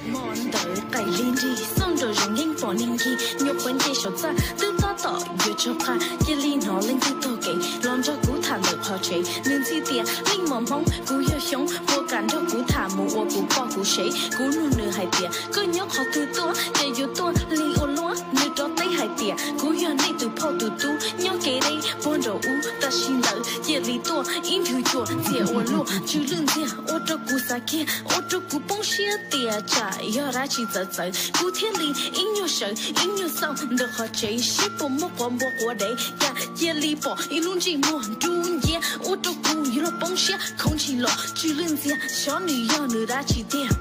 Hmo ntawd qaim hli nrig, xauj nraum zoov yeej pom neeg ncig, nyuam qhuav nce saum txaj twb tab tom yuav tsaug qab, cia li hnov leej twg taug kev los nrog kuv tham ntawm qhov tsev. Nws ntxhi tias, Leej muam Hmoob, kuv yog Xyoob, puas kam nrog kuv tham mus ua kuv poj kuv sev? Kuv nug nws hais tias, Koj nyob qhov twg tuaj, ces yuav tuaj li ua luaj? Nws rov teb hais tias, Kuv yog nej tus phauj tus tub, nyob kev deb puag nraum ub, tam sim ntawd cia li tuaj, ib nthwv cuam txias ua luaj, tsw lwj ntxiag, ua rau kuv xav kiag, ua rau kuv poob siab tias tsam yog dab tsi txawv txawv, kuv thiaj li ib nyuag sawv ib nyuag xauj ntawm qhov tsev, seb puas muaj quav npua quav dev, cas cia li pom ib lub ntsej muag dub nciab, ua rau kuv yuav luag poob siab, khoov ntshis los tsw lwj ntxiag, xyov nws yog nws dab tsi tiag.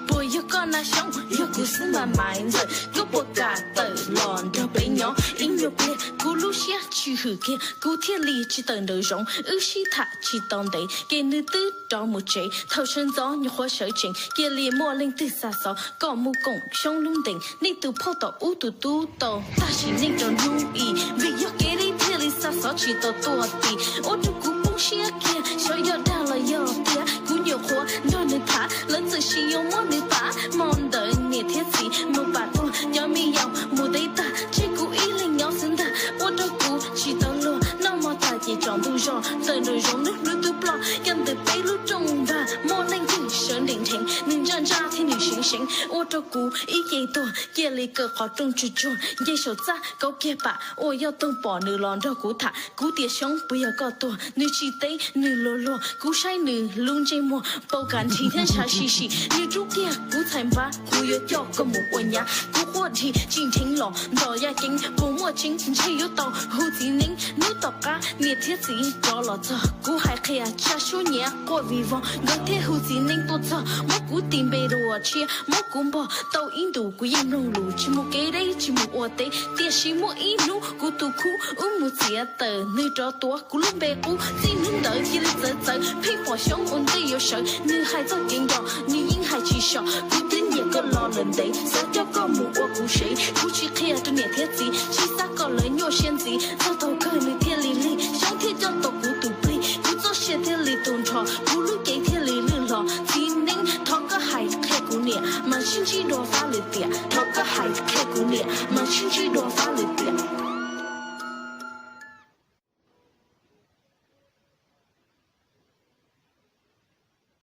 Puas yog koj na Xyoob? Yog kuv xwb mas Maiv Ntxawm, koj puas kam tawm los nrog peb nyob ib nyuag pliag? Kuv lub siab tsis hwm kiag, kuv thiaj li tsis tawm nraum zoov, wb sib tham tsis tau ntev ces nws twb rov mus tsev. Thaum sawv ntxov nyuam qhuav sawv tsees, cia li muaj leej twg xa xov kom mus koom Xyoob lub ntees, nej tus phauj tom ub tus tub tau tag sim neej rau hnub i, vim yog kev deb thiaj li xa xov tsis tau tuaj tim, ua rau kuv poob siab kiag, xyov yog dag los yog tiag, kuv nyuam qhuav nrog nws tham, lawv txawm sis yuav muab nws pam. Hmo ntawd niam thiab txiv mus pam tuag, cov me yaus mus deb tag, tseg kuv ib leeg nyob xwb ntag, ua rau kuv tsis tau luag noj mov tas ces tsaus ntuj zog, tawm nraum zoov hnub hnub twb ploj, yog ntawm peb lub rooj vag muaj leej twg sawv nrees nrheev, nws ntsaj ntsaj thiab nws seev seev, ua rau kuv ib ce tuag, cia li kaw qhov rooj tsuag tsuag nce saum txaj kauv kiag pam, uas yog toog pom nws los nrog kuv tham. Kuv tias, Xyoob, puas yog koj tuag? Nws tsis teb, nws luag luag. Kuv saib nws lub ntsej muag pau kav nrhi thiab ntshav sim sim, nws rub kiag kuv txhais npab, kuv yuav coj koj mus ua nyab. Kuv quaj dhi tsim dheev los nto yaj ceeb, puas muaj tseeb ntshe yuav tau hu txiv neeb. Hnub tom qab niam thiab txiv rov los txog, kuv hais qhia tsa suab nyiav quaj vig vog, nkawd thiaj hu txiv neeb tuaj txog, muab kuv tis npe dua tshiab, muab kuv npog tau ib ntus, kuv yeej mloog lus, tsis mus kev deb tsis mus ua teb. Tiam sis muaj ib hnub kuv tus khub wb mus txiav taws, nws rov tuav kuv lub npe qub. Txij hnub ntawd cia li txawv txawv, pheej pom Xyoob ua ntej yuav sawv, nws hais txoj kev nco nws yeej hais tsis so. Kuv twb nyiam koj los lawm ntev, xav coj koj mus ua kuv sev, kuv tsis qhia rau niam thiab txiv, tsis xav kom lawv nyuaj siab ntxiv. Txog thaum kawg nws thiaj li lig, Xyoob thiaj coj tau kuv tus plig, kuv txoj sia thiaj li tu nrho, kuv lub cev thiaj li lwj hlo. Txiv neeb, thov koj hais qhia kuv niam, mas sib ntsib dua fab lwm tiam. Thov koj hais qhia kuv niam, mas sib ntsib dua fab lwm tiam.